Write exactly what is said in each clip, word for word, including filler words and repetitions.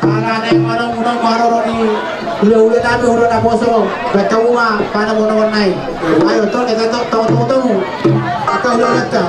Ala naeng manang unang maroro di hulahula nami, hulahula naposo, baca uma, pada bonoon nai. Ayo, tol, kita tol, tol, tol, tol. Kita hulahula ta.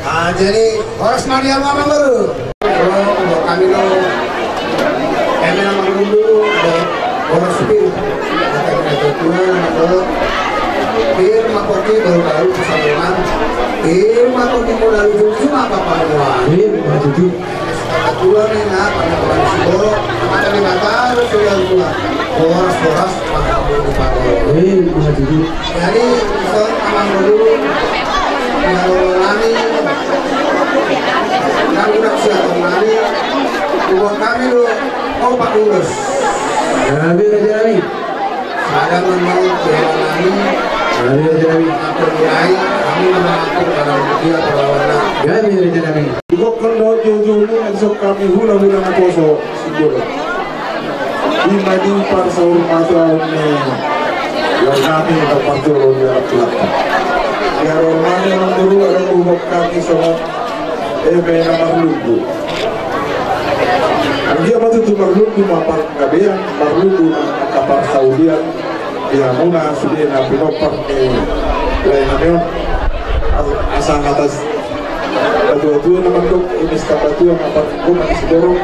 Ah, jadi, horas ma di hamu amang boru. Hami do, hami na marhundul, horas pir. Kata-kata tua, pir ma poti, baru-baru pasangan. Pir ma poti, modal ujung, cuma apa-apa. Pir ma tutu. Tua ni na, pada orang Sibolo, mata ni mata, harus sudah tua. Horas, horas, mata bulu pakai. Hei, maju dulu. Jadi, son, amang dulu, ya, nani, nang udah siap, nani, buat kami dulu, oh, Pak Ulus. Ya, biar jadi. Sada ma nang tulang nami. Gabe raja nami. Ampun mulai, kami mengatur barang dia perlawanan. Gabe raja nami. Ibokkon dohot joujou ni, langsung kami hulahula naposo, Sibolo. Ima di parsaurmatuaon ni, yang kami dapat turun dalam tulak. Biar orang mana yang dulu ada ubah kami sama. Eme na marlundu. Anggia ma tutu marlundu ma pargabean, marlundu ma angka parsaulian di hamuna sude na pinompar ni lae nami on. Asa hata natuatua na mandok, inis hatatua ma pargoman siborok.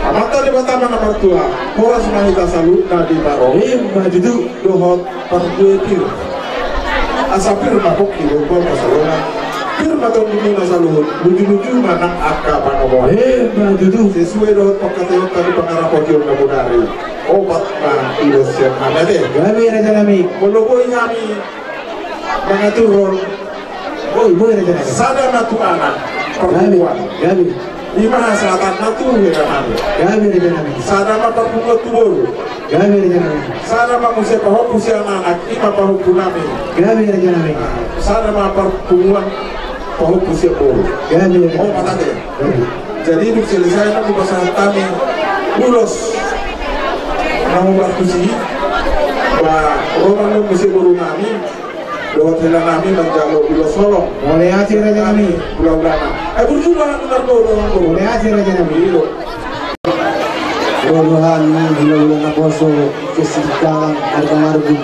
Amanta Debata ma na martua, horas ma hita saluhutna di Marohim ma tutu dohot parguetir. Asa pir ma pongki dohot pongki saluhutna. Pir ma tondimuna saluhut, luju-luju ma nang angka pangomoan. Emma tutu. Sesuai dohot pangkataion tadi pangarapotion na bodari. Opat ma ulos sian hami ate. Gabe raja nami. Molo boi hami mangaturhon. Boi, boi raja nami. Sada ma tu anak. Gabe. Parpunguan. Gabe. Ima hasahatanna tu hela nami. Gabe raja nami. Sada ma parpunguan tu boru. Gabe raja nami. Sada ma muse pahompu sian anak, ima pahompu nami. Gabe raja nami. Sada ma parpunguan pahompu sian boru. Gabe raja nami. Opat ate. Gabe. Jadi dung selesai nang dipasahat hami ulos na hombar tusi, ba ro ma muse boru nami. Dohot hela nami manjalo ulos holong. Mauliate raja nami. Hulahulana. Eh, burju bahan benar do, do, do. Mauliate raja nami. Iya. Dohot hami hulahula naposo, kesintahan, harga margu.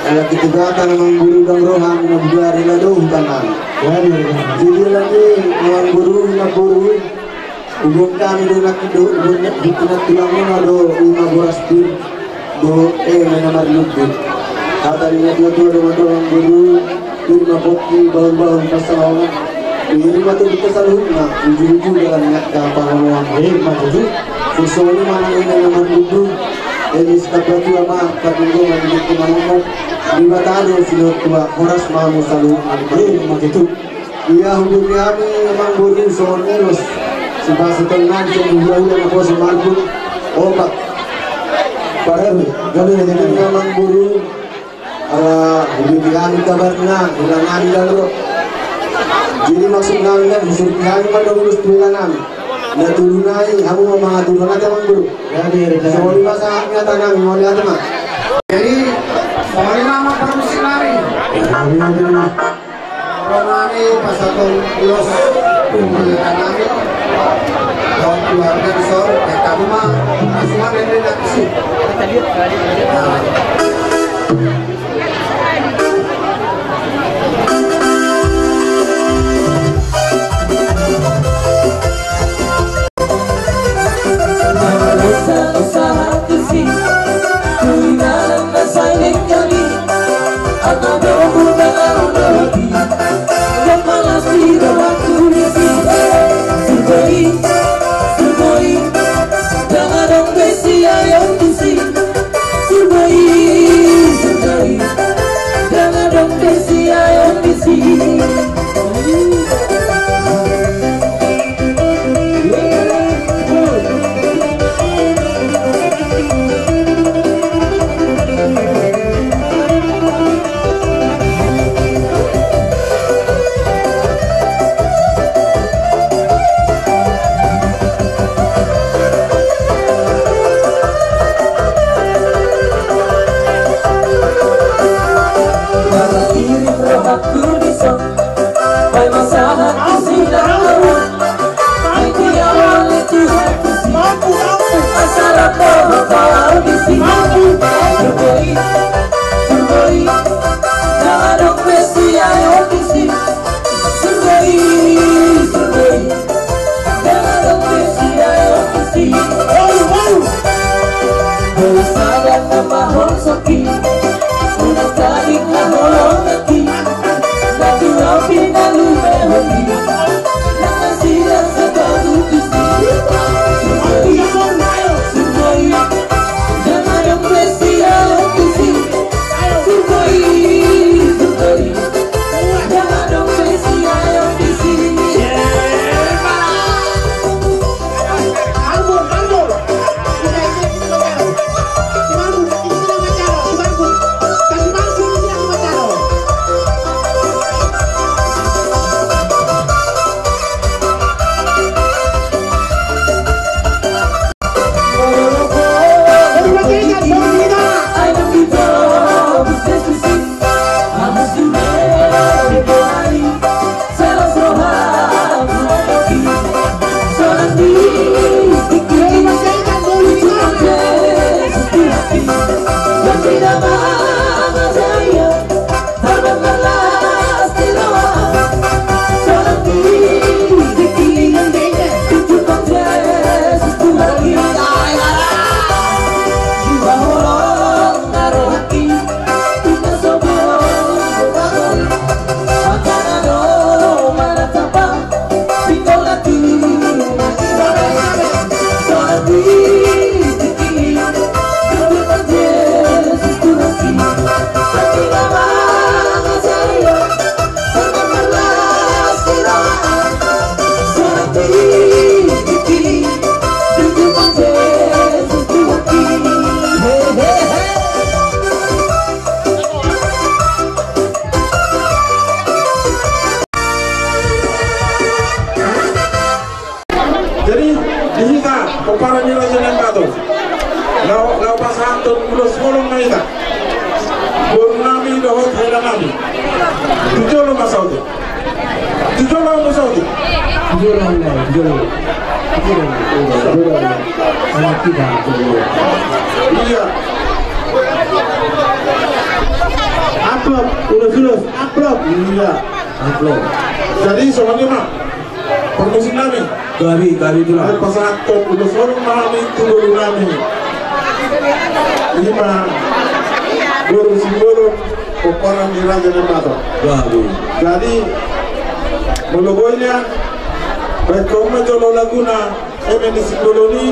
Ala kita datang mangguru dan rohan, na bugar, ila do hutanan. Jadi lagi mangguru, na boru. Hubungkami do nangkin do, hubungkami do nangkin do, ima boras pir do, eh, eme na marlundu. Hata ni natuatua do mandok mangguru, pir ma pongki, bahulbahul pansalongan. Iri ma tu hita saluhutna, ujung-ujung dalan ni angka pangomoan. Emma tutu. Sisoni ma nang eme na marlundu. Eme sitapatua ma, patunggu ma di hita mangomo. Debata do sinuatua, horas ma hamu saluhutna. Emma tutu. Ia hubungi hami amangboru songon ulos. Sipasahaton nami sian hulahula naposo marbun. Opat. Padahal gabe na jadi amangboru. Ala hubungi hami kabarna, hilang hami dan ro. Jadi maksud nami na husur hami mandok ulos tu hela nami. Na tolu nai hamu ma mangaturhon ate amangboru. Songon i ma sahat ni hata nami, mauliate ma. Jadi songon i ma parmusik nami. Ro nami pasahaton ulos tu hela nami. Dohot keluarga di son, eh, hamu ma, langsung ma, nende na tusi. Holong ma hita. Boru nami dohot hela nami. Tu jolo ma saotik. Tu jolo ma saotik. Tu jolo ma, tu jolo. Tu jolo ma. Anak hita. Iya. Amplop, ulos, ulos, amplop. Iya. Amplop. Jadi songon i ma. Parmusik nami. Gabe, gabe tulang. Ai pasahat tu ulos holong ma hami tu boru nami. Ima boru Simbolon, pomparan ni Raja Naibato. Gabe. Jadi molo boi nian, baen hamu ma jolo laguna, eme ni Simbolon i,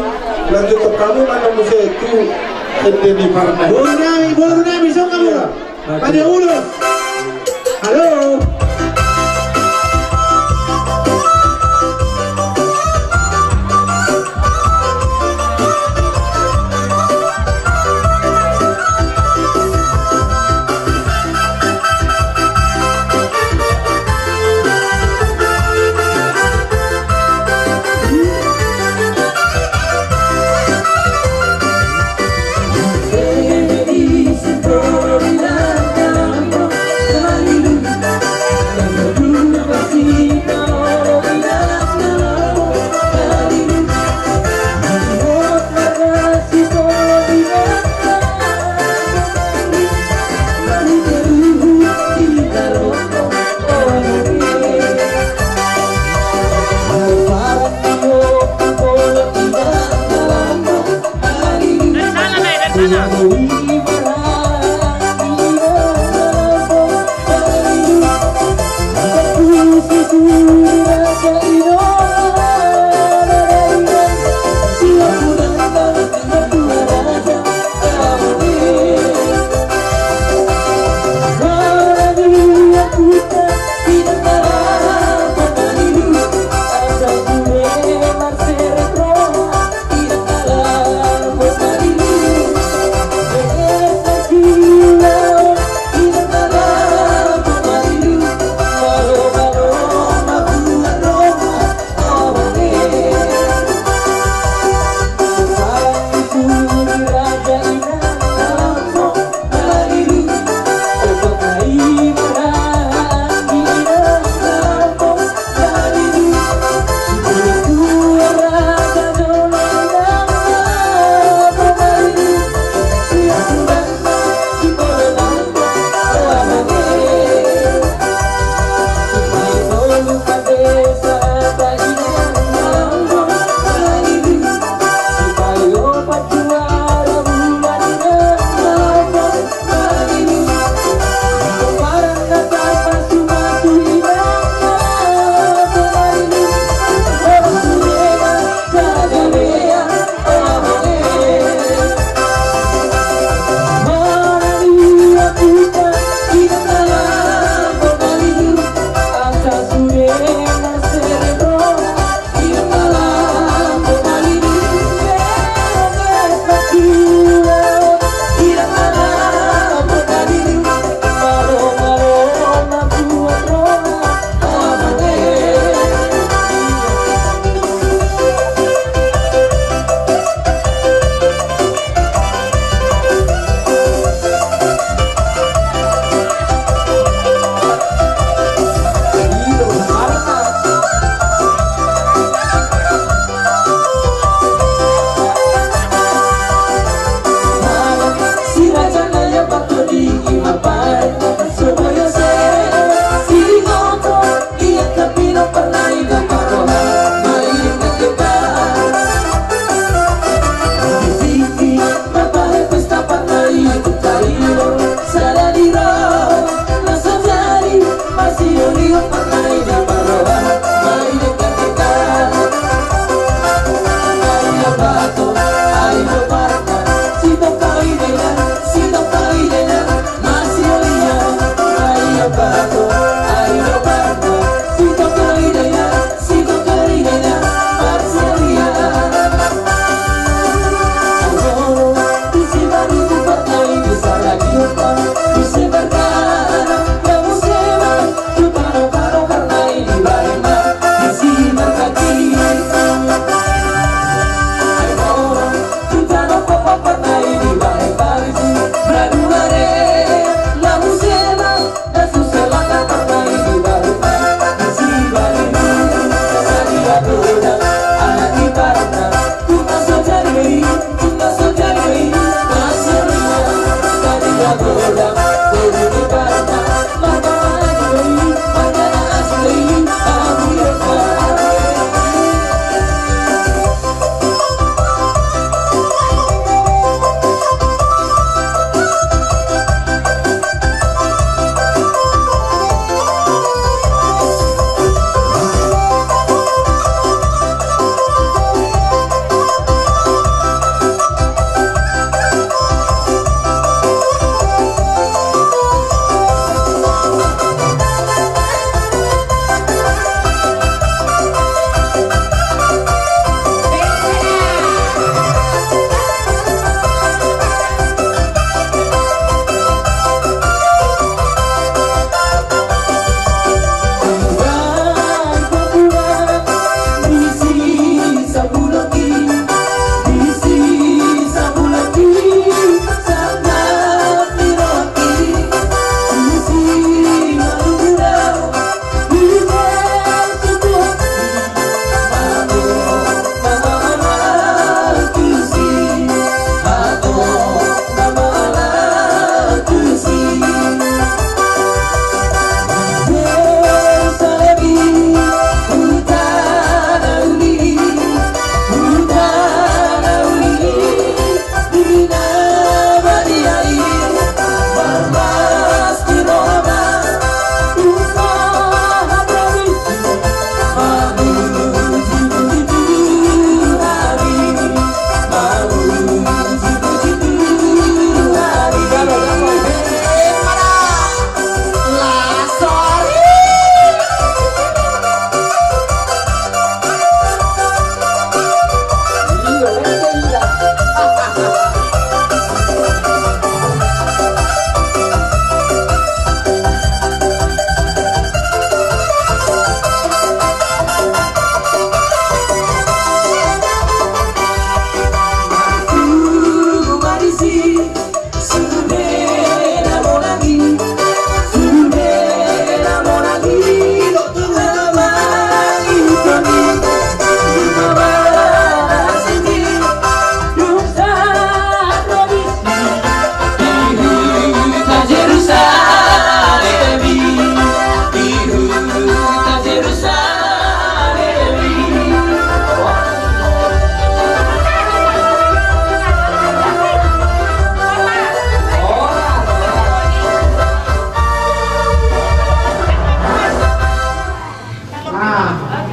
lanjut hamu ma muse tu ende ni parna. Boru nami, boru nami, songon hamu. Iya. Pada ulos. Halo.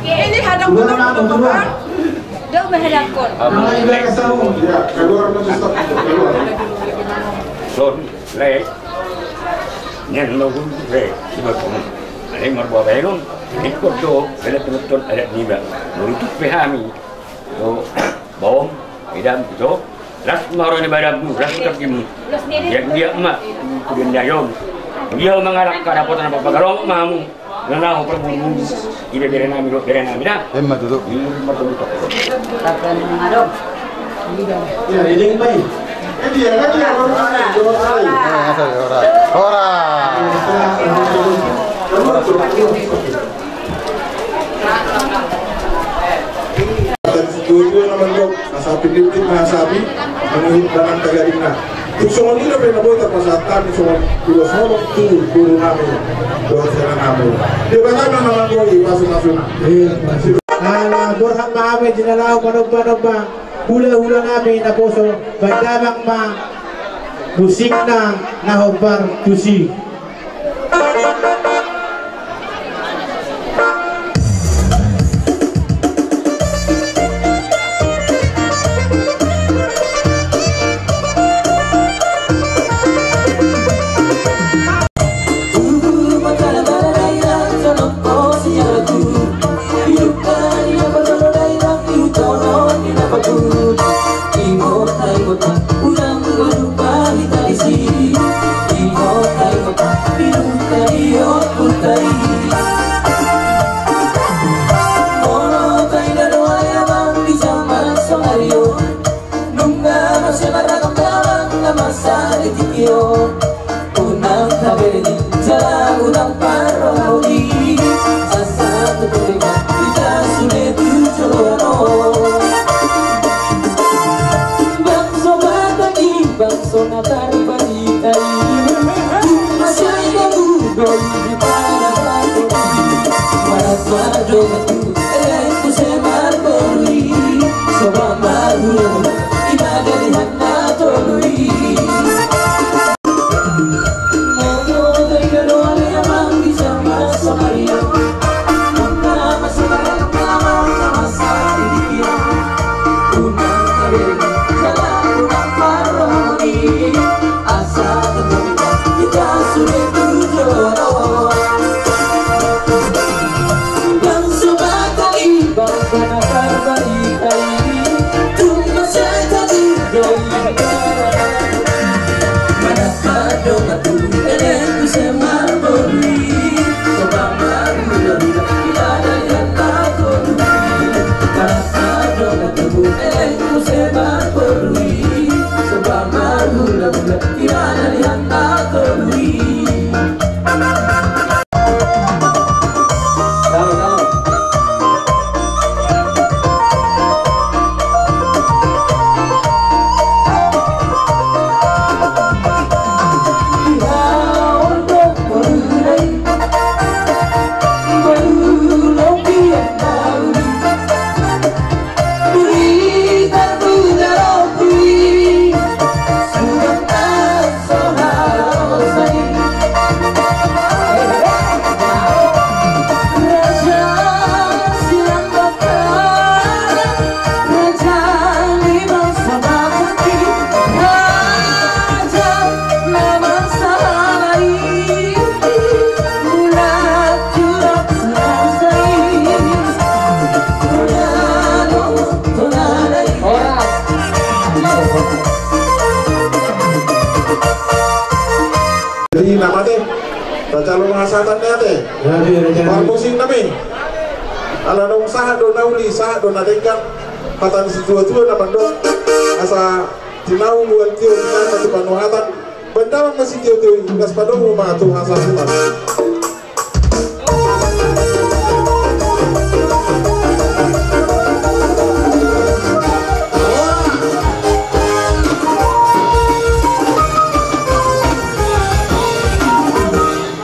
Ini hadang dulu, Bapak. Dong, hadang. Aman. Ya, keluar, Pak Ustaz, keluar. Son, le. Nian logun, le. Iba pun. Ale marbua baenon. Ikut do, bela penonton adat niba. Menutup pehami. Do, baom, edam, do. Las ma roha ni badanmu, las ma tondimmu. Dia, dia ma, kemudian dia yon. Dia mangalap kadapotan apa pagalau mamu. Nana ho perburu. Ida bere nami, do bere nami, da. Emma tutu. Ini martemu tok. Kapan ngadong? Ya, ini yang baik. Eh, dia kan dia, orang lain, orang lain. Eh, asal orang. Orang. Dua-dua nama ndok. Masapi titik, masapi, mangihut banan tagadingna. Tung songon i dope na boi tapasahat hami songon ulos holong tu boru nami dohot hela nami. Debata ma na manggoi pasu-pasuna. Ala borhat ma hami di na laho manomba-nomba hula-hula nami naposo, baen damang ma musikna na hombar tusi. Nunga mase marragam damang na masa di tingki on. Unang habereni jala unang parroboti. Sasa tu terima kita sude tu joloan on. Bangso Batak i, bangso na tarbarita i. Jadi nama te, raja lo hasahatan ni ate. Parmusik nami. Ala dong sahat do na uli, sahat do na denggan. Hata ni situatua na mandok. Asa tinau luan tio tinata tu panuhatan. Baen damang ma sitiotio i, las padomu ma tu hasahatan.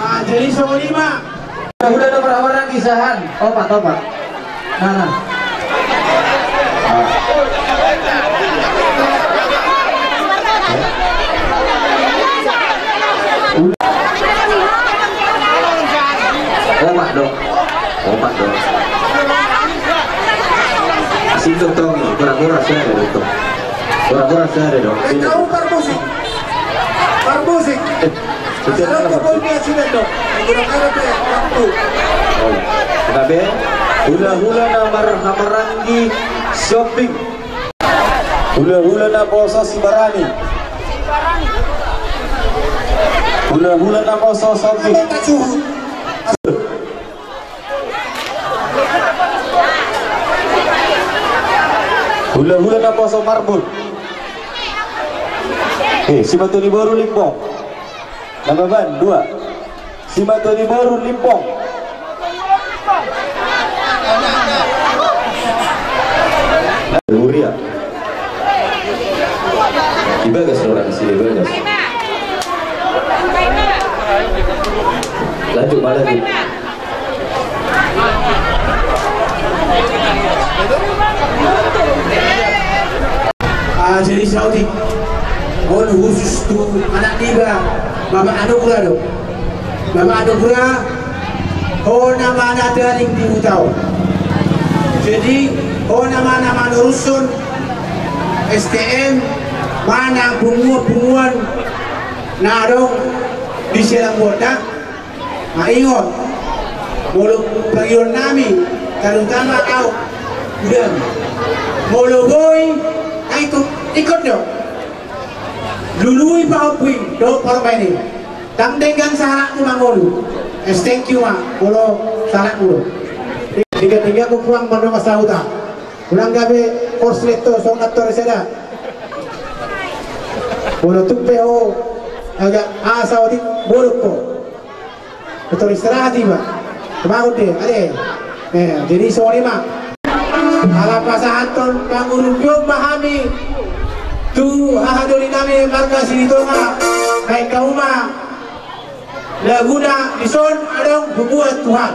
Ah, jadi songon i ma. Uda na marhahamaranggi sahat. Opat, opat. Nah, nah. Opat do. Opat do. Asing do tong, pura-pura saja do tong. Pura-pura saja do. Eh, kau parmusik. Parmusik. Eh, setiap malam. Setiap malam. Gabe, hulahula na marhahamaranggi Siombing. Hulahula naposo Sibarani. Hulahula naposo Siombing. Hulahula naposo Marbun. Eh, Simatoliboru Limbong. Nambah ban, dua. Simatoliboru Limbong. Huria. Di bagas orang sini, bagas. Lanjut, Pak, lanjut. Ah, jadi saotik. On khusus tu anak niba, Bapak Anugrah do. Bapak Anugrah, ho nama na tading di huta on. Jadi, ho nama na manorushon S T M, manang punguan-punguan na adong di sialang borda. Nah, ingot, molo pangidoan nami, terutama au, udan. Molo boi, ai tu, ikut do. Lului pahompu i, dohot parumaen i. Ndang denggan sahalakmu mangolu. Es, thank you ma, molo sahalakmu do. Denggan-denggan ku puang mardongan sahuta. Unang gabe korslet ho songon na torus sada. Molo tung pe ho, agak asa otik bolok ho. Betul istirahat iba. Bangun dia, ade. Eh, jadi songon i ma. Ala pasahathon pangurupion ma hami tu hahadoli nami marga Silitonga. Baen hamu ma laguna dison adong hubuat Tuhan.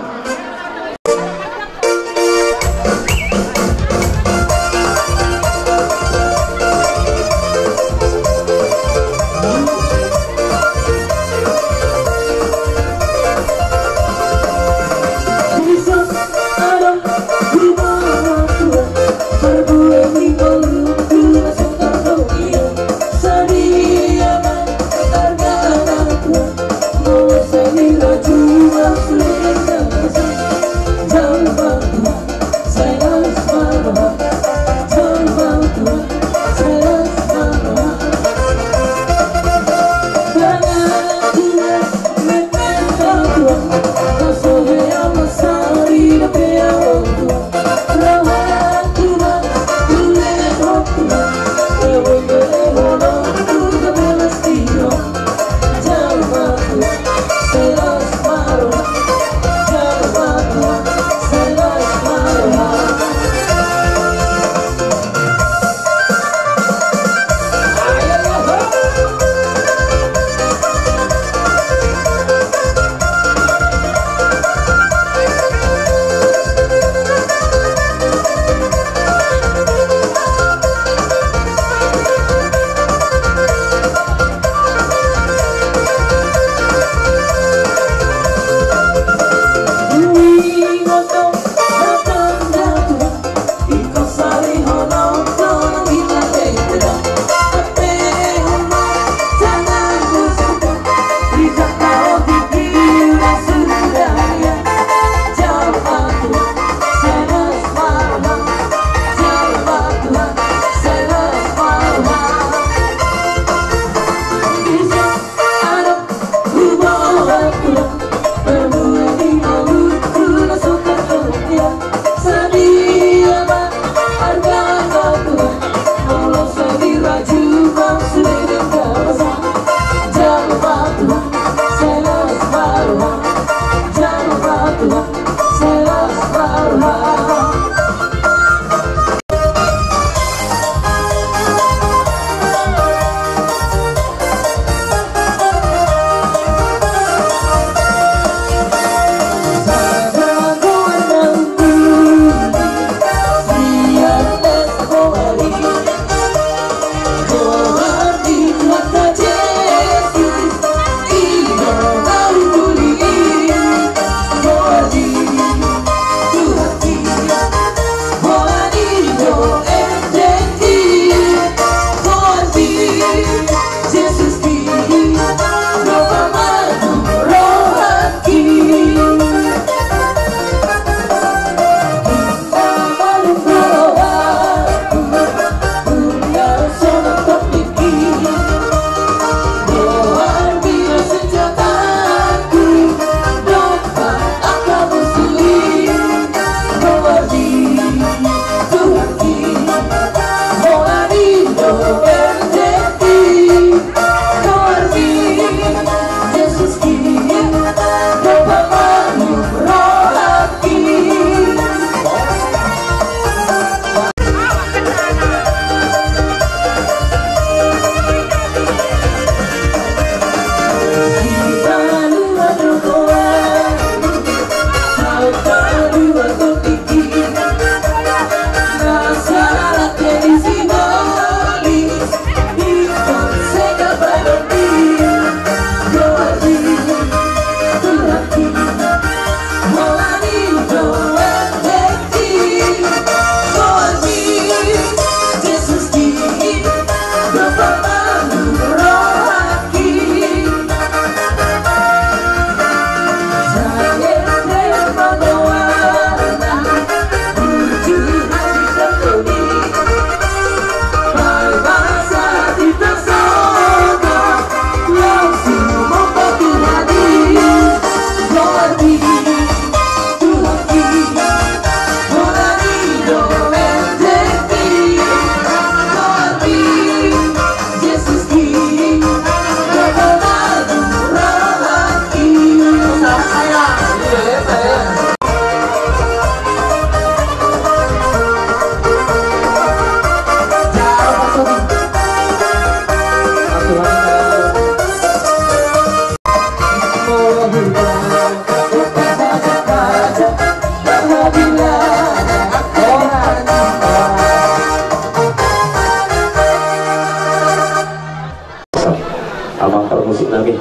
Amang parmusik nami,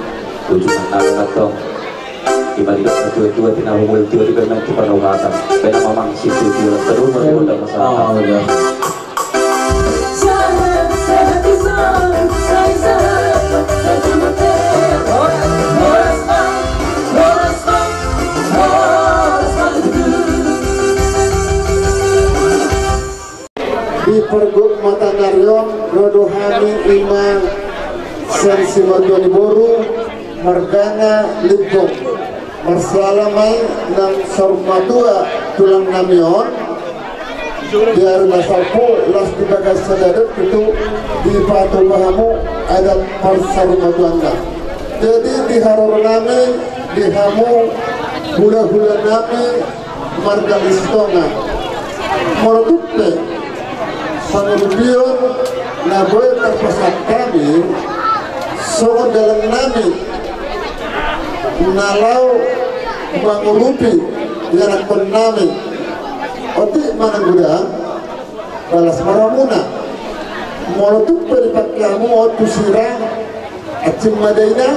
uju nang nami nantong. Ima didok na tua-tua, tinahu mul tua di permen tu panogatan. Bena mamang situ tua terus baru udah masalah. Oh, iya. Di pergub mata narion, rodohani ima sen Simatua ni boru margana Limbong. Marsiala ma i nang saur matua tulang nami on. Di ari na salpu las di bagas sadari on tutu dipatupa hamu adat parsaurmatuanna. Jadi di haroro nami di hamu hulahula nami marga Sitonga. Molo tung pe pangurupion na boi tarpasahat hami songon dalan nami na laho mangurupi ianakhon nami. Otik ma na godang balas ma rohamuna. Molo tung pe dipangke hamu on tu sira, ansim ma daina,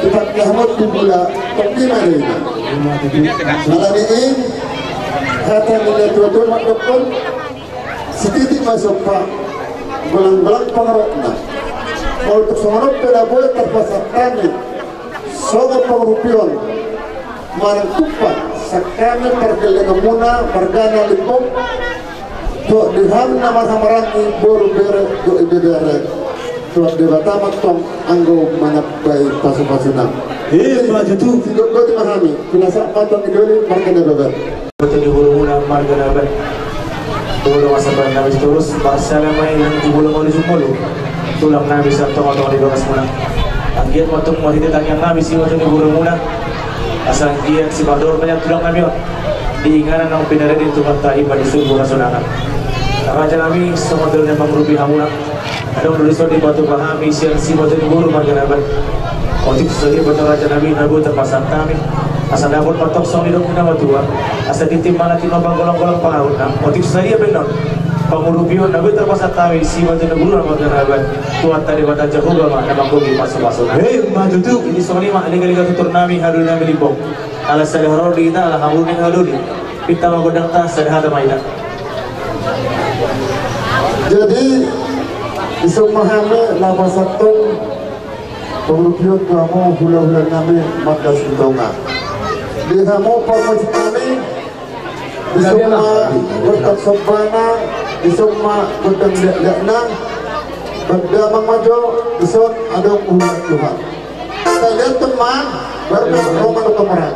dipangke hamu on tu bula, tonggi ma daina. Alani i, hata ni natuatua mandokkon, sititi ma sompa, golanggolang pangarahutna. Molo tung songon on pe na boi tarpasahat hami songon pangurupion manang tumpak sian hami pargellenganmuna margana Limbong. Tu di hamu na marhahamaranggi boru, bere dohot ibebere, tu Debata ma tong anggo manambai pasupasuna. Ima tutu. Sigogoti ma hami, pinasahat ma tong i doli marga Nababan. Boru ni borumuna marga Nababan. Molo masa baen nami torus, marsiala ma i nang tu bulu molu sumolu. Tulang nami sian tongatonga ni bagasmuna. Anggiat ma tung marhite tangiang nami siboto ni borumuna. Asa anggiat sipadohot ma nian tulang nami on di inganan naung pinarade ni Tuhanta i, parsumpu hasonangan. Raja nami, songon dalan na mangurupi hamuna. Adong do dison dipatupa hami sian siboto ni boru marga Nababan. Otik so sadia pe raja nami na boi tarpasahat hami, asa dapot ma tong songon nidok ni na matua, asa tintin ma na tinopa, golanggolang pangarahutna. Otik so sadia pe annon pangurupion na boi tarpasahat hami siboto ni boru marga Nababan, Tuhanta Debata Jahowa ma na manggohi pasupasuna. Ima tutu. Jadi songon i ma, legalega tutur nami, haha doli nami Limbong. Ala sada haroro di hita, ala hamu ni haha doli. Pinta ma gondangta, sada hata ma hita. Jadi dison ma hami laho pasahathon pangurupion tu hamu hulahula nami marga Sitonga. Di hamu parmusik nami, dison ma gondang sombana, dison ma gondang liatliatna. Bahen damang ma jo, dison adong huhut Tuhan. Salian teman, baru ro ma tu kamar.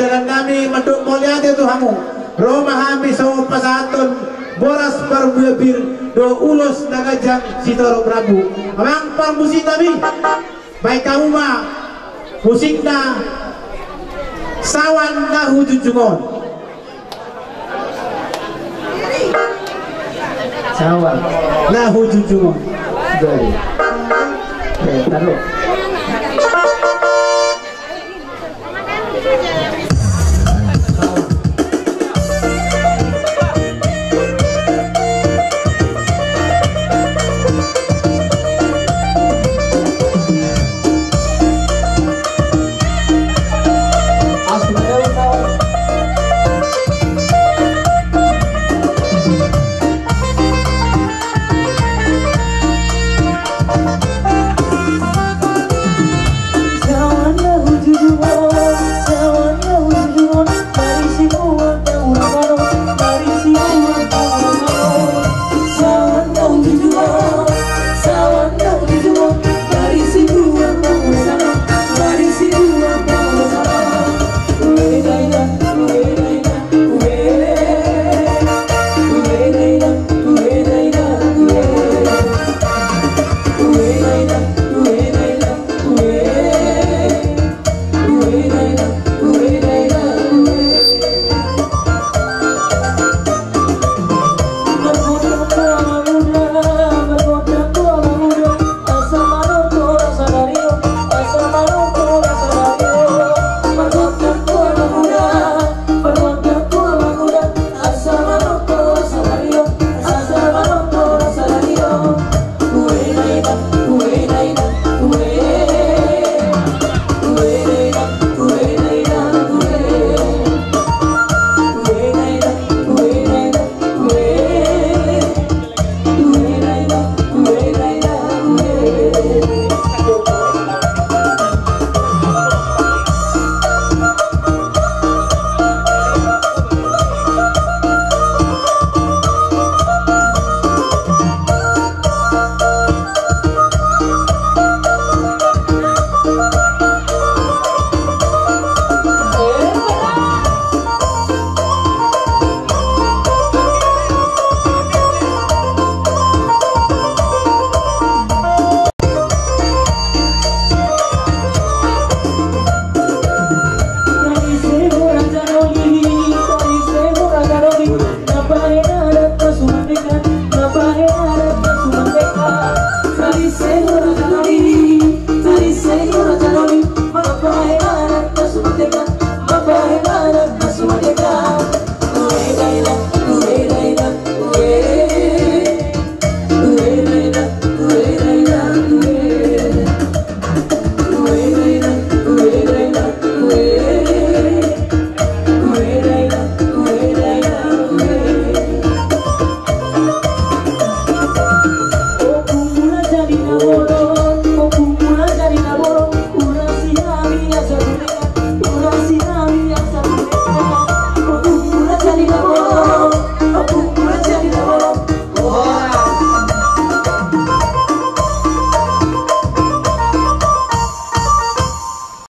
Dalan nami mandok mauliate tu hamu. Ro ma hami songon pasahathon boras parbuabir dohot ulos na ganjang sitorop rambu. Amang parmusik nami, baen hamu ma musikna Sawan na Hujunjung On. Sawan na Hujunjung On. Jadi. Eh, taruh.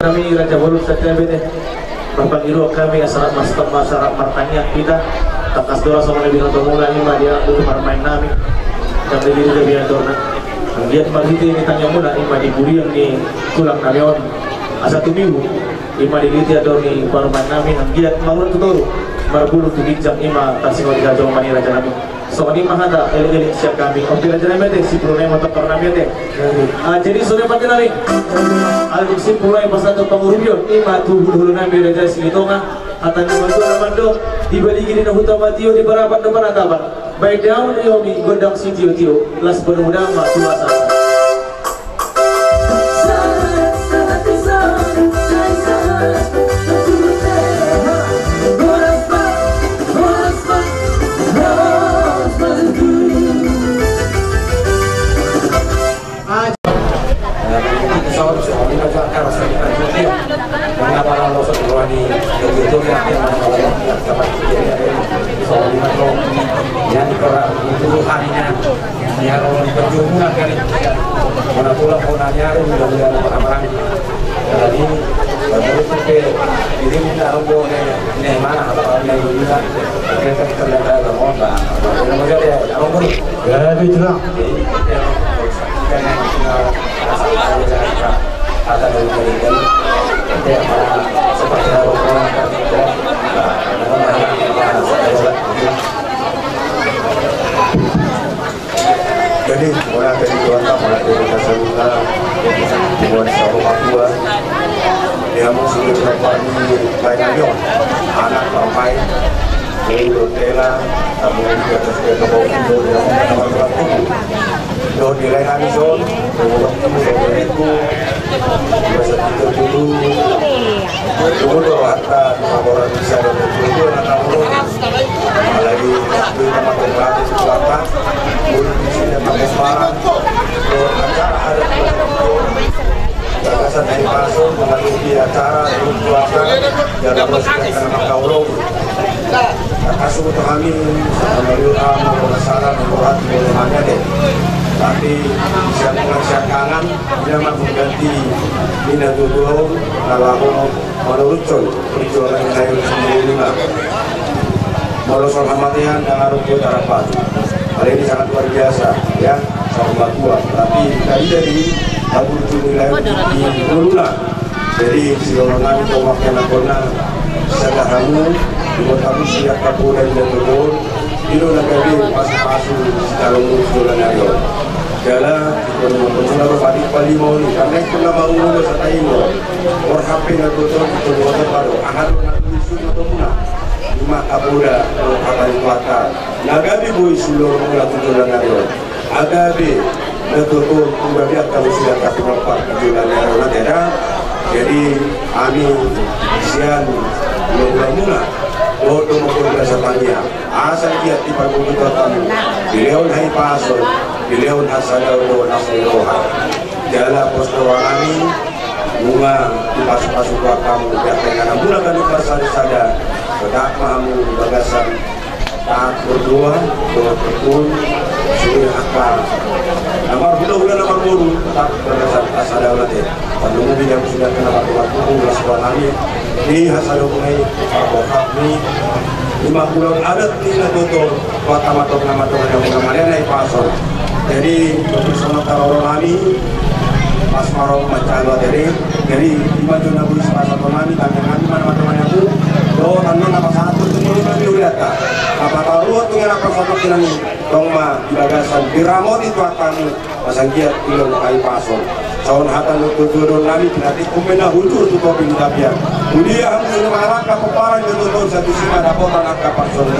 Nami Raja Bolon Santabe te. Marpangidoan hami asa rap mas-, asa rap martangiang hita. Tangkas do ra songon na binoto muna i ma di anak boru parumaen nami. Ndang diliti gabe andorna. Anggiat marhite ni tangiang muna i ma di bulian ni tulang nami on. Asa tumibu i ma diliti andor ni parumaen nami. Anggiat marunang tu toru, marbulung tu ginjang, i ma tarsingot di hajolmaon ni raja nami. Songon i ma hata elek-elek sian hami. On pe raja nami ate, simpul nai ma tongkar nami ate. Ah, jadi songon i ma ate nami. Alai dung simpul nai pasahathon pangurupion, i ma tu hulu-hulu nami Raja Silitonga. Hata ni na mandok, di Baligi di na huta ma tio, di Parapan do panatapan. Baen damang ni hami gondang sitio-tio, las bodo muna ma tu asa. Jadi, Jadi, mauliate di Tuhanta, mauliate di Tuhanta, buat saudara tua. Dia mungkin berapa di lain aja, anak papai, dulu tela, kamu juga terus ke bawah itu, dia mungkin sama tulang tubuh. Do di lain aja, do waktu, do itu, biasa itu dulu. Dulu do, hatta di laporan bisa ada dulu, anak kamu. Apalagi di tempat tempat itu apa? Di sini tempat sekarang. Acara ada. Bagasan Hahipason menghadapi acara di keluarga dalam masyarakat anak kaulung. Kasih untuk kami sama doa mau salam buat semuanya deh. Tapi siap dengan siap kangen, dia mau mengganti Nina Tutuong kalau mau menurutkan perjuangan saya sendiri lima. Molo soal hamatean, nunga ro hita rapat. Hal ini sangat luar biasa, ya, sama tua. Tapi tadi dari aku itu nilai di Luna. Jadi, silaturahmi kau makan apa na, sadar hamu, buat kamu siap kapolda dan turun. Ilo na gabe pasu-pasu, calon musuh dan ayo. Jala, kalau mau betul apa balik pali mau ni, karena itu nama umur sataimo. Or H P na tutup, itu mau terbaru. Ahad na tulis itu mau. Ima kapolda, kalau kata itu kata. Na gabe boi sulo, kalau tujuh dan ayo. Agabe na tutu, tu gabe angka musuh dan kapinompar, tu gabe na tutu. Jadi, ami sian, mula-mula, dohot do mangkon rasa tania. Asa giat di panggung tu Tuhan, dilehon Hahipason, dilehon hasadaon dohot hasadaon roha. Jala pos roha nami, nunga dipasu-pasu Tuhan hamu, di angka ingananmuna ganup marsada-sada, tetap ma hamu di bagasan taat berdoa, doa tekun, suruh angka. Na marhula-hula na marboru, tetap bagasan hasadaon ate. Pandungu bida sudah kena batu-batu, ulas kuat nami. Di hasadaon nai, pakohak ni, lima puluh adat ni na tutu, kuat amat, kuat amat, kuat amat, kuat amat, kuat amat. Jadi, untuk sama taroro nami, pas marong macalo tadi, jadi, lima juna bui sepasa nami, tangga nami, mana mata mana aku, do, tanda nama satu, itu perlu nami uliata. Apa taruh, tuh, yang apa satu kira nih, tong ma, di bagasan, diramoti Tuhan tamu, pasang giat, ilon, Hahipason. Saon hata na tutu dohot nami, pinantikkon ma na hujur tu topi ni tapian. Tudia hamu sini mangalangka pomparan jolo tong satu sima dapotan angka parsongon.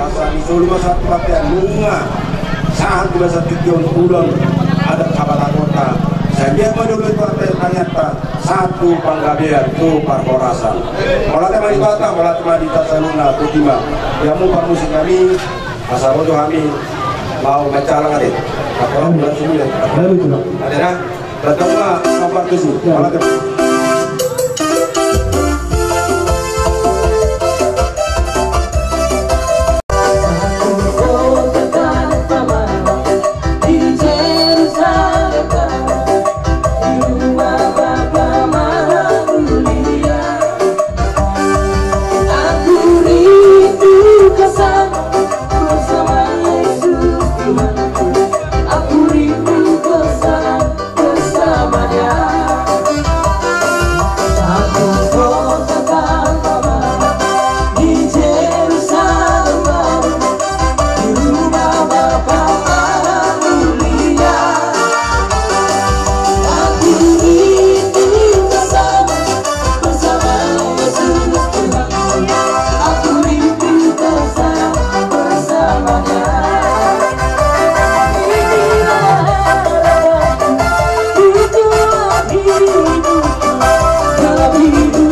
Asa ni solu ma satu patean nunga. Sahat tu basa tingki on ulang adat habatagonta. Sanggiat ma jolo tu ate tangiangta. Sahat tu panggabean tu parhorasan. Mauliate ma di Debata, mauliate ma di Debata saluhutna, botima. Ia mu parmusik nami. Asa boto hami laho manjalang ate. Laporan bulan sembilan. Lalu tu. Ate na. Datang ma, lapar tu su. Ya. Malam. Aku rindu kau selalu bersama Yesus Tuhanku. Aku rindu kau selalu bersamanya. Aku kota tanpa malam di Yerusalem baru. Di rumah Bapa Maha Mulia. Aku rindu bersama, bersama Yesus Tuhan. Aku rindu bersama, bersamanya. Inilah harapanku, Tuhan hidupku, dalam hidupku.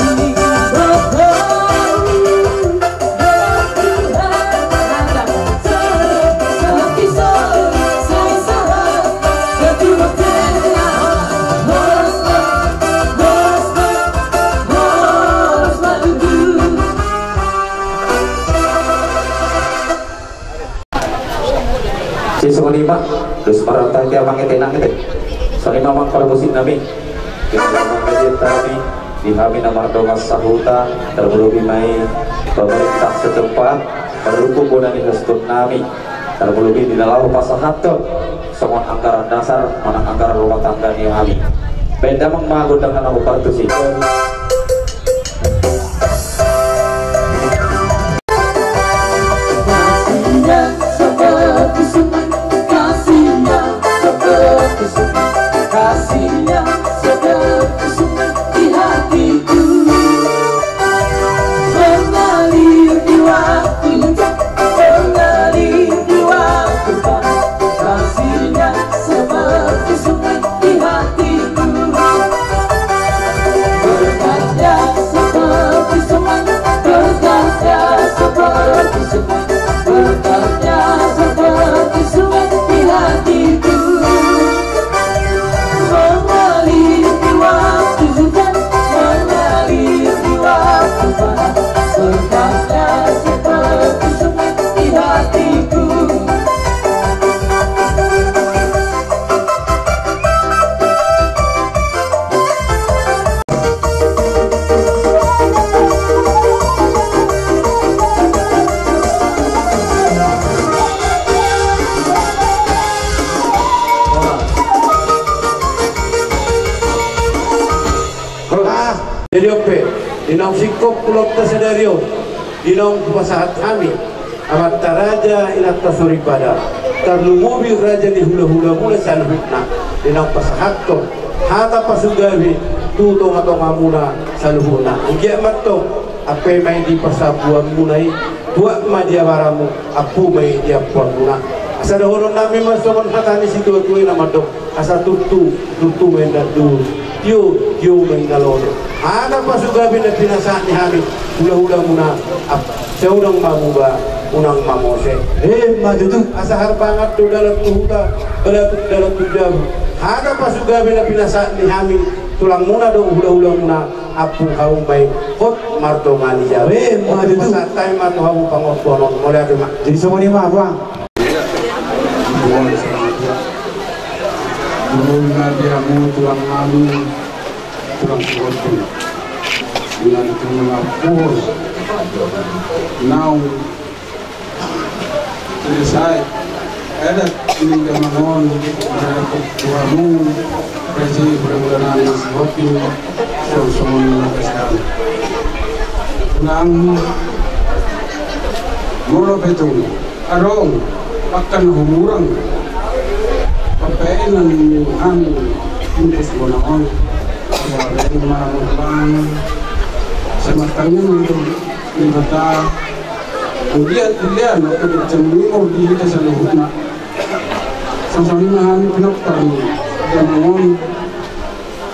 Ini Bapa. Sisongon i ma, terus maranta dia mangetenang ete. Songon i ma amang parmusik nami. Di hami na mardongan sahuta, tarlumobi ma i pemerintah setempat, parhubung bona ni hostun nami, tarlumobi di na laho pasahathon songon anggaran dasar manang anggaran rumah tangga ni hami. Baen damang ma gondang na naung partusi. Kasihnya seperti sungai, kasihnya seperti sungai, kasihnya seperti sungai di hatiku. Mengalir di waktu hujan, mengalir di waktu panas, kasihnya seperti sungai di hatiku. Berkatnya seperti sungai, berkatnya seperti sungai, berkatnya seperti sungai di hatiku. Mengalir di waktu hujan, mengalir di waktu panas, berkatnya seperti sungai di hatiku. Jadi on pe, di naung singkop ulaonta sadari on, di naung hupasahat hami amanta raja, inanta soripada, tarlumobi raja ni hulahulamuna saluhutna, di naung pasahathon hata pasugabe tu tongatongamuna saluhutna. Anggiat ma antong ampe ma i di pasabuanmuna i, tuat ma di abaranmu, ampu ma i di ampuanmuna. Asa dohononnami ma songon hata ni situatua i na mandok, asa tutu, tutu ma inna duhur, tio, tio ma inna lote. Hata pasugabe na pinasahat ni hami hulahulamuna, ap-, sai unang ma muba, unang ma mose. Emma tutu. Asa harbangan do dalan tu huta, balatuk dalan tu jabu. Hata pasugabe na pinasahat ni hami tulangmuna dohot hulahulamuna, ampu hamu ma i, hot mardongan i jabu. Emma tutu. Pasahat hami ma tu hamu pangortoan on. Mauliate ma. Jadi songon i ma, Bang. Tulang nami, tulang nami, tulang sihottu. Dengan tulang pos. Naung selesai adat ni damang on, tuamu, resi, bulan-bulan nami sihottu, songon-songon na kasih. Tulang molo pe tung adong angka na humurang, papaenan hami, untuk bona on. Papaenan ma, Bang. Sematangnya untuk Debata. Anggiat dilehon, anggiat dilehon di hita saluhutna. Songon i ma hami pinompar ni damang on.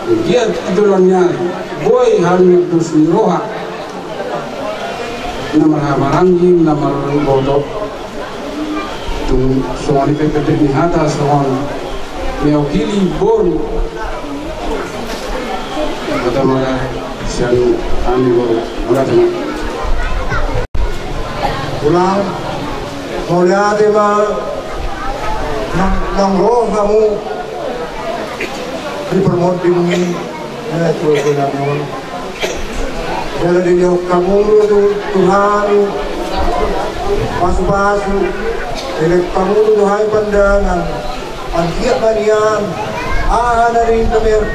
Anggiat di joloan ni ari, boi hami mardos ni roha na marhahamaranggi, na marboto. Tung songon i pe pendek ni hata, songon i ma hili boru. Hata mauliate sian hami boru. Mauliate ma. Tulang, mauliate ma, naung, naung ro hamu di parmonding ni, eh, tuatua nami on. Jala dilehon hamu do tu, tu hami pasupasu, dilehon hamu do tu hami pandangan. Anggiat ma nian aha na nian,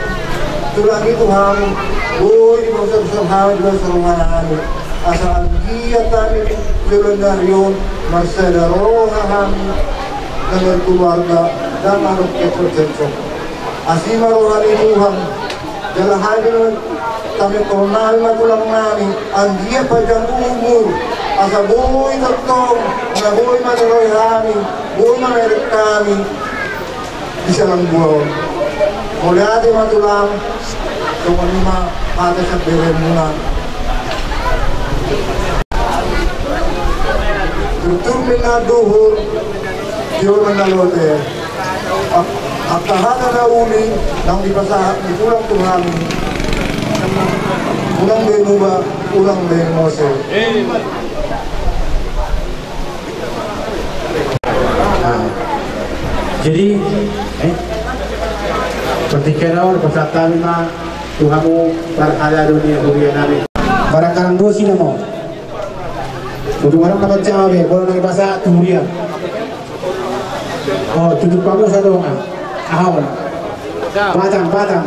tulang, i tu hami, boi dipasahat hami di bagasan roha nami. Asa anggiat hami di joloan ni ari on marsada roha hami na markeluarga, ndang adong kecoh-kecoh. Asi ma roha ni Tuhan. Jala hami do, hami tolnami ma tulang nami, anggiat panjang umur, asa boi tongtong na boi maniroi hami, boi mamereng hami di sialang bua on. Mauliate ma tulang, songon i ma hata sian beremuna. Tutu ma inna duhur, tio ma inna lote. Angka hata na uli naung dipasahat ni tulang tu hami, unang be muba, unang be mose. Nah, jadi, eh, Tingki on pasahat hami ma tu hamu parhalado ni huria nami. Barang karang bosi nama. Tutu barang dapat cawe, bola nang ibasa tu huria. Oh, tutu pamu sadongan. Ahon. Batang, batang.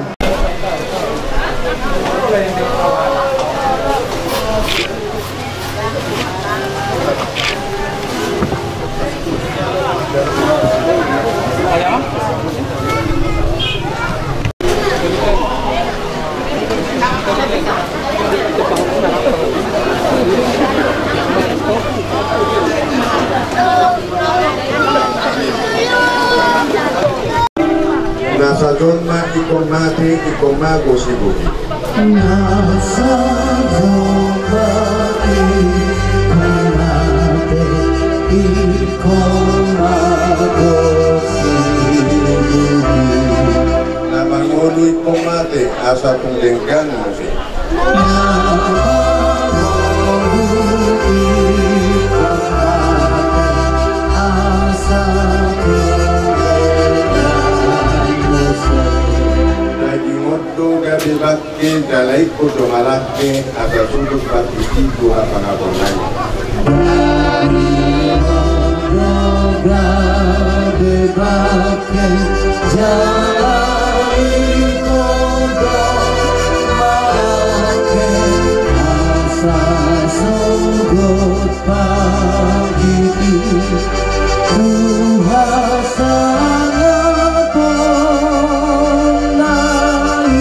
Na sahat ma ingkon mate, ingkon mago si Bohi. Na sahat ma ingkon mate, ingkon mago si Bohi. Na mangolu ingkon mate, asa tung denggan muse. Daging on do gabe bangke, jala ingkon do malangke, asa sundut marhite Tuhan pangapolna i. Daging on do gabe bangke, jala ingkon do malangke, asa sundut marhite Tuhan pangapolna i.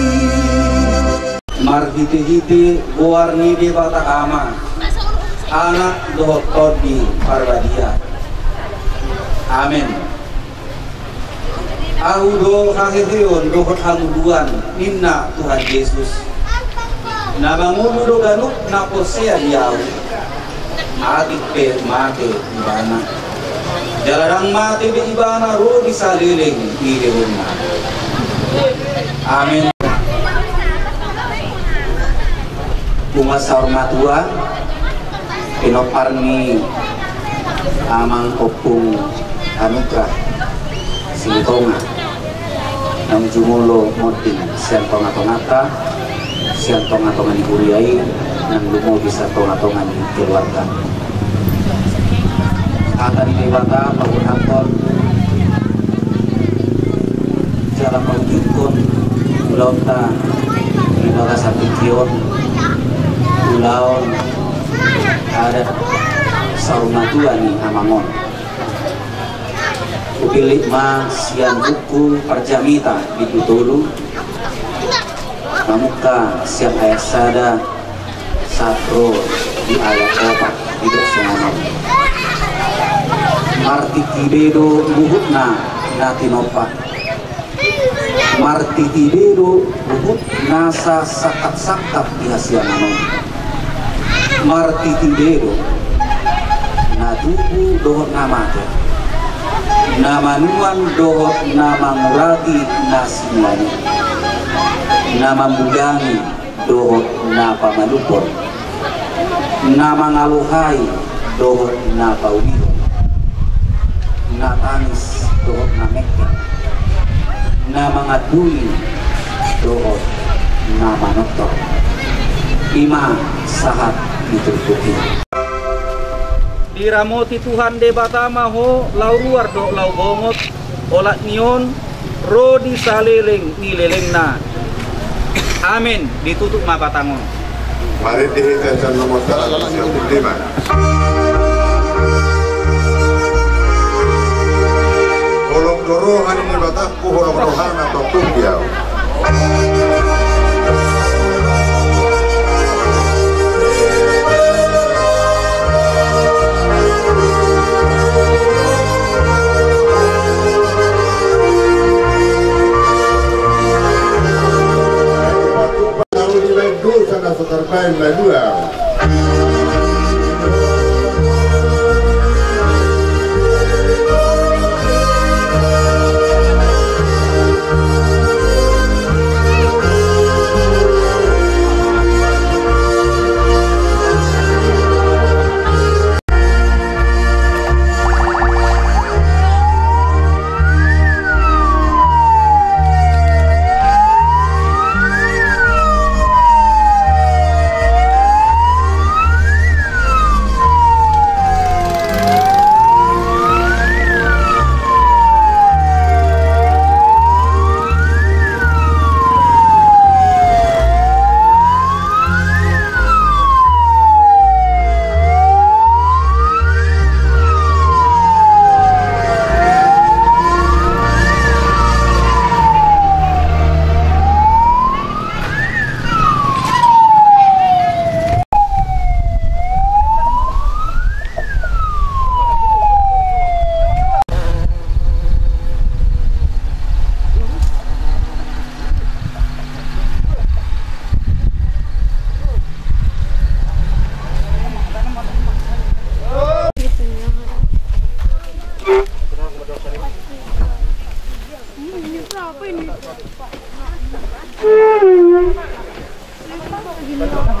Marhitehite goar ni Debata Ama, Anak dohot Tondi Parbadia. Amen. Ahu do haheheon dohot hangoluan, ninna Tuhan Jesus. Na mangolu do ganup na porsea di Ahu. Atik pe mate ibana, jala ndang mate be ibana ro di saleleng ni lelengna. Amen. Unang saur matua, pinompar ni Amang Ompung Anugrah Silitonga, naung jumolo monding sian tongatonganta, sian tongatonga ni huria i, nang lumobi sian tongatonga ni keluarga. Hata ni Debata paboahon jala paujungkon ulaonta di bagasan tingki on, ulaon adat saur matua ni amang on. Hupillit ma sian buku Parjamita bindu tolu, mamungka sian ayat sada sahat ro di ayat opat, didok songon on. Martingki be do luhutna na tinompa. Martingki be do luhut nasa sangkapsangkap di hasiangan on. Martingki be do na tubu dohot na mate, na manuan dohot na mangurati na sinuan i, na mambulangi dohot na pamalumhon, na mangalohai dohot na paulihon, na tangis dohot na mengke, na manganduli dohot na manortor. I ma sahat ni turpuk i. Diramoti Tuhan Debata ma ho laho ruar dohot laho bongot, olat ni on ro di saleleng ni lelengna. Amen. Ditutup ma batang on. Marende hita sian nomor saratus dua puluh lima. Holong do roha ni Debata. Huhorong rohana tongtong di ahu. Ahu dibaen dosa na so tarbaen malua ahu.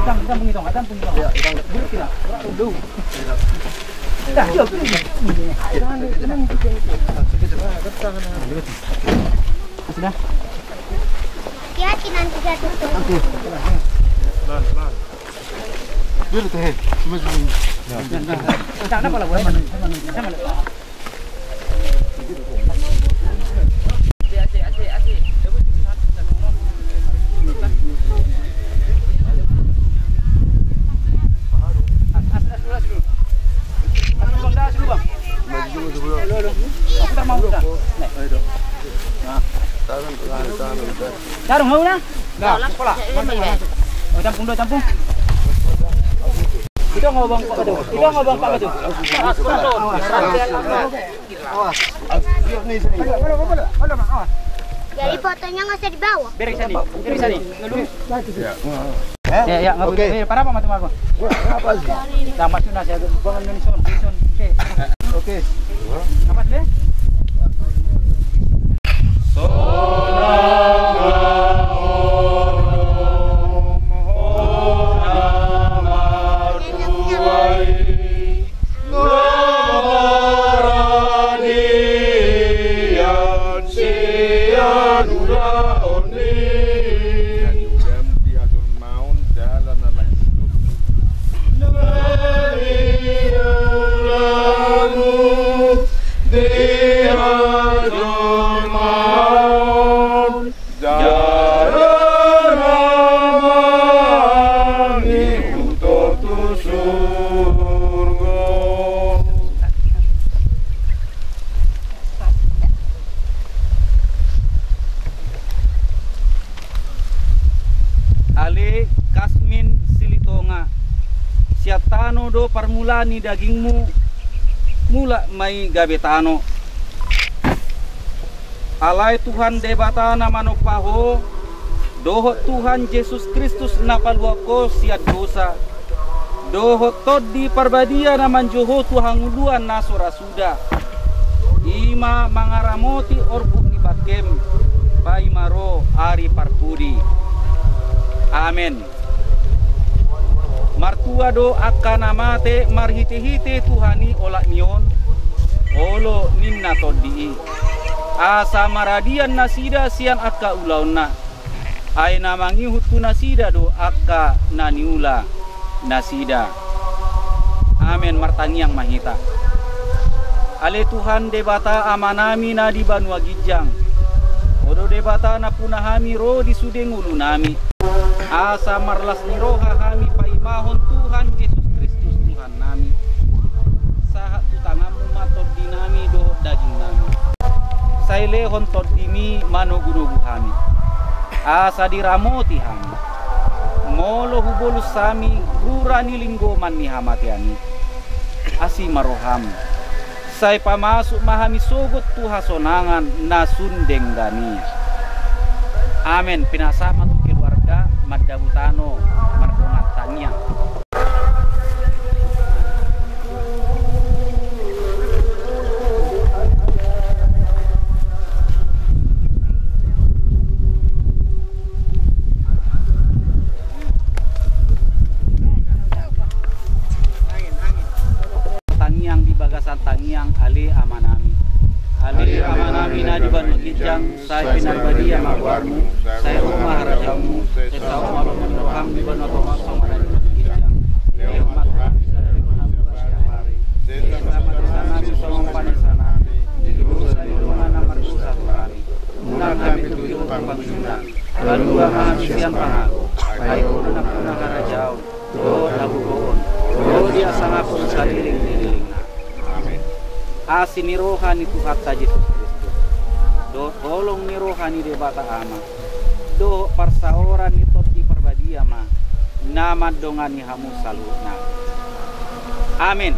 Sudah. Hati-hati nanti jatuh tuh. Oke. Pelan, pelan. Dia udah tahan. Cuma sini. Tarung, hau na? Nah, pola. Oh, campung do, campung. Itu ngobang Pak Ketua. Itu ngobang Pak Ketua. Awas. Awas. Jadi fotonya nggak usah dibawa. Bere sini. Bere sini. Ngeluh. Ya, ya, nggak boleh. Oke. Eh, para apa mati mako? Apa sih? Nah, maksudnya saya bangun dari son, dari son. Oke. Oke. Apa sih? Ale Kasmin Silitonga, sian tano do parmulaan ni dagingmu, mulak ma i gabe tano. Alai Tuhan Debata na manompa ho, dohot Tuhan Jesus Kristus na paluahon ho sian dosa, dohot Tondi Parbadia na manjou ho tu hangoluan na so ra suda, i ma mangaramoti orbuk ni bangkem, paima ro ari parpudi. Amen. Martua do angka na mate marhitehite Tuhan i olat ni on, olo ninna Tondi i, asa maradian nasida sian angka ulaonna. Ai na mangihut tu nasida do angka na niula nasida. Amen. Martangiang ma hita. Ale Tuhan Debata Amanami na di banua ginjang, Ho do Debata nampuna hami ro di sude ngolunami, asa marlas ni roha hami paimahon Tuhan Jesus Kristus Tuhannami. Sahat tu tanganmu ma tondinami dohot dagingnami. Sai lehon tondimi manogunogu hami, asa diramoti hami. Molo hubolus hami rura ni linggoman ni hamatean i, asi ma roham, sai pamasuk ma hami sogot tu hasonangan na sun denggan i. Amen. Pinasahat ma tu keluarga, mandabu tano mardongan tangiang. Tangiang di bagasan tangiang, ale Amanami. Ale Amanami na di banua ginjang, sai pinarbadia ma goarmu, sai ro ma harajaonmu, sai saut ma lomo ni roham di banua tonga on songon na di banua ginjang. Lehon ma tu hami sadari on hangoluan siapari. Sesa ma dosanami songon panesanami di dosa ni dongan na mardosa tu hami. Unang hami tutu tu pangunjunan, palua ma hami sian pangago. Ai Ho do nampuna harajaon, dohot hagogoon, dohot hasangapon saleleng ni lelengna. Amen. Asi ni roha ni Tuhanta Jesus Kristus, dohot holong ni roha ni Debata Ama, dohot parsaoran ni Tondi Parbadia ma na mandongani hamu saluhutna. Amen.